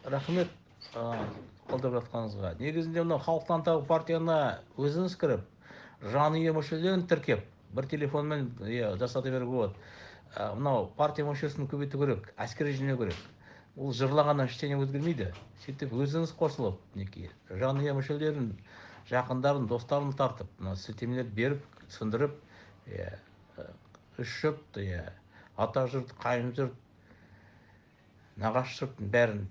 Рахмет қолдап жатқаныңызға. Негізінде мынау Халық таңдау партияна өзіңіз кіріп, жанұя мүшелерін тіркеп, бір телефонмен жасата беруге болады. Мынау партия мүшесін көбейту керек, әскери жинау керек. Ол жырлағаннан ештеңе өзгермейді. Сөйтіп өзіңіз қосылып, мінекей, жанұя мүшелерін, жақындарын, достарын тартып, мына сілтемелерді беріп, түсіндіріп, үш жұрт, ата жұрт, қайын жұрт, нағашы жұрттың бәрін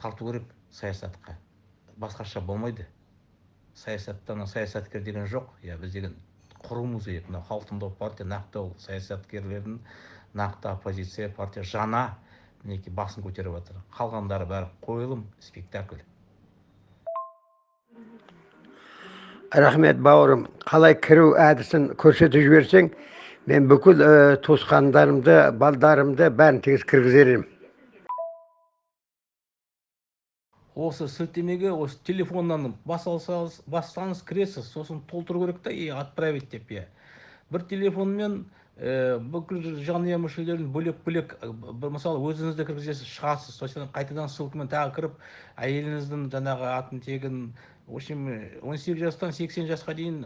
тарту керек саясатқа. Басқаша болмайды. Саясаттан саясаткер деген жоқ. Біз деген құруымыз керек. Мына Халық таңдау партия нақты ол саясаткерлердің нақты оппозиция партия жаңа мінекей басын көтеріп жатыр. Қалғандары бәрі қойылым, спектакль. Рахмет, бауырым. Қалай кіру әдісін көрсетіп жіберсең, мен бүкіл туысқандарымды, балдарымды бәрін тегіс кіргізер едім. Осы сілтемеге осы телефоннан бассаңыз кіресіз, сосын толтыру керек та и отправить деп. Бір телефонмен бүкіл жанұя мүшелерін бөлек-бөлек, мысалы өзіңізді кіргізесіз, шығасыз, сосын қайтадан ссылкамен тағы кіріп, әйеліңіздің жаңағы атын, тегін, в общем, 18 жастан 80 жасқа дейін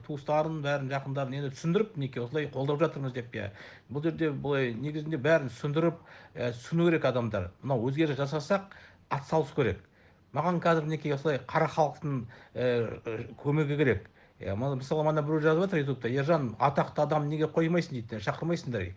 туыстарын, бәрін, жақындарын енді түсіндіріп, мінекей осылай қолдап жатырмыз деп. Бұл жерде былай негізінде бәрін түсіндіріп, түсіну керек адамдар. Мынау өзгеріс жасасақ, атсалысу керек. Маған қазір мінекей осылай қара халықтың көмегі керек. Мысалы, мана біреу жазып жатыр ютубта: Ержан, атақты адам неге қоймайсың дейді, шақырмайсыңдар,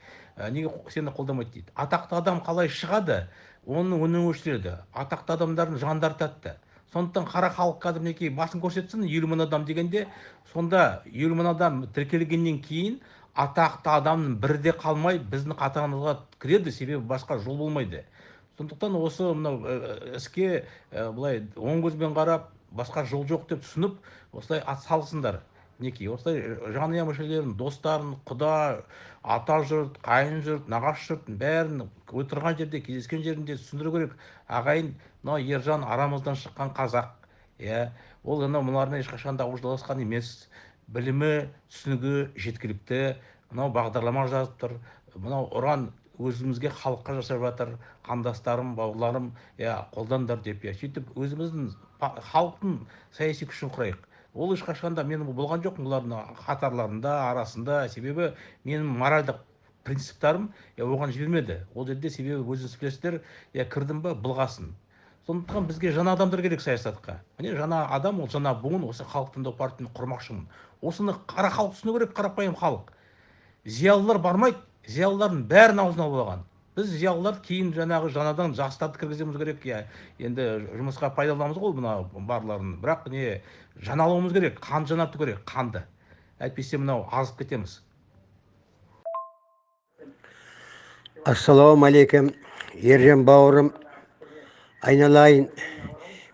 неге сені қолдамайды дейді. Атақты адам қалай шығады, оның үнін өшіреді. Атақты адамдардың жандары тәтті. Сондықтан қара халық қазір мінекей басын көрсетсін, 50 мың адам дегенде, сонда 50 мың адам тіркелгеннен кейін атақты адамның бірі де қалмай біздің қатарымызға кіреді, себебі басқа жол болмайды. Сондықтан осы мынау іске былай оң көзбен қарап, басқа жол жоқ деп түсініп, осылай атсалысыңдар. Мінекей осылай жанұя мүшелерін, достарын, құда, ата жұрт, қайын жұрт, нағашы жұрттың бәрін отырған жерде, кездескен жерінде түсіндіру керек. Ағайын, мынау Ержан арамыздан шыққан қазақ, ол анау мыналармен ешқашан да ауыз емес, білімі, түсінігі жеткілікті, мынау бағдарлама жазып тұр, мынау ұран өзімізге, халыққа жасап жатыр, қандастарым, бауырларым, қолдаңдар деп. Сөйтіп өзіміздің халықтың саяси күшін құрайық. Ол ешқашан да мен болған жоқпын бұлардың қатарларында, арасында, себебі менің моральдық принциптарым оған жібермеді. Ол жерде себебі өзіңіз білесіздер, кірдім ба, былғасын. Сондықтан бізге жаңа адамдар керек саясатқа. Міне жаңа адам, ол жаңа буын, осы Халық таңдау партияны құрмақшымын. Осыны қара халық түсіну керек, қарапайым халық. Зиялылар бармайды, зиялылардың бәрін аузына алып алған. Біз зиялылар кейін жаңағы жаңадан жастарды кіргізуіміз керек, енді жұмысқа пайдаланамыз ғой мына барларын. Бірақ не жаңалауымыз керек, қанды жаңарту керек, қанды. Әйтпесе мынау азып кетеміз. Ассалаумағалейкум, Ержан бауырым, айналайын.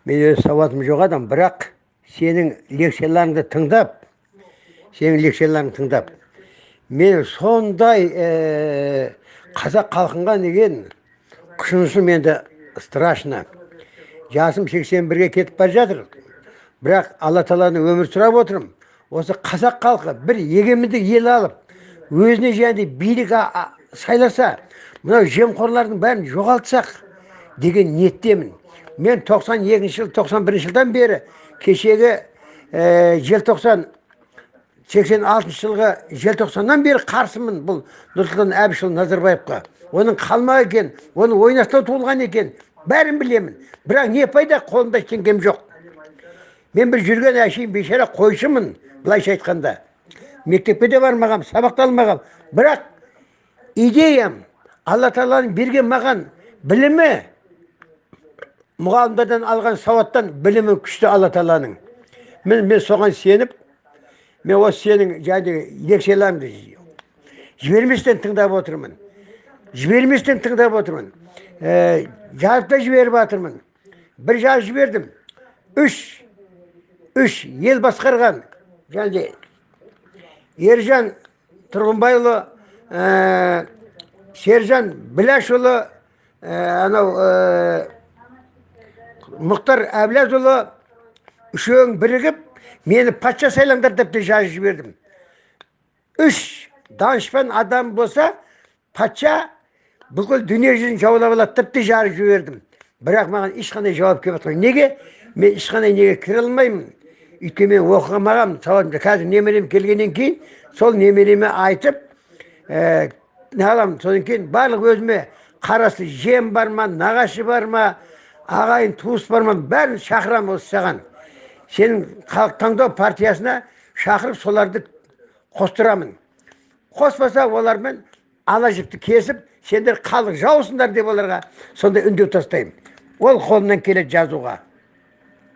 Мен өз сауатым жоқ адам, бірақ сенің лекцияларыңды тыңдап, мен сондай қазақ халқынға деген құлшынысым енді страшно. Жасым 81-ге кетіп бара жатыр. Бірақ Алла Тағаладан өмір сұрап отырмын. Осы қазақ халқы бір егемендік ел алып, өзіне және билік сайласа, мынау жемқорлардың бәрін жоғалтсақ деген ниеттемін. Мен 92 жыл, 91 жылдан бері кешегі желтоқсан 86 жылғы желтоқсаннан бері қарсымын бұл Нұрсұлтан Әбішұлы Назарбаевқа. Оның қалмақ екен, оның ойнастау туылған екен, бәрін білемін. Бірақ не пайда, қолымда ештеңкем жоқ. Мен бір жүрген әшейін бейшара қойшымын, былайша айтқанда. Мектепке де бармағам, сабақ та алмағам. Бірақ идеям, Алла Тағаланың берген маған білімі, мұғалімдерден алған сауаттан білімі күшті Алла Тағаланың. Мен соған сеніп, мен осы сенің және лекцияларыңды жіберместен тыңдап отырмын. Жазып та жіберіп жатырмын. Бір жазып жібердім. Үш ел басқарған және Ержан Тұрғынбайұлы, Сержан Біләшұлы, анау Мұхтар Әблязұлы үшеуің бірігіп мені патша сайлаңдар деп те жазып жібердім. Үш данышпан адам болса, патша бүкіл дүние жүзін жаулап алады деп те жазып жібердім. Бірақ маған ешқандай жауап келіп жатқан. Неге? Мен ешқандай неге кіре алмаймын. Өйткені мен оқымағанмын, сауатым. Қазір немерем келгеннен кейін сол немереме айтып, не аламын. Содан кейін барлық өзіме қарасты жем бар ма, нағашы бар ма, ағайын туыс бар ма, бәрін шақырамын осы саған. Сенің халық таңдау партиясына шақырып, соларды қостырамын. Қоспаса, олармен ала жіпті кесіп, сендер халық жаусыңдар деп оларға сондай үндеу тастаймын. Ол қолынан келеді жазуға.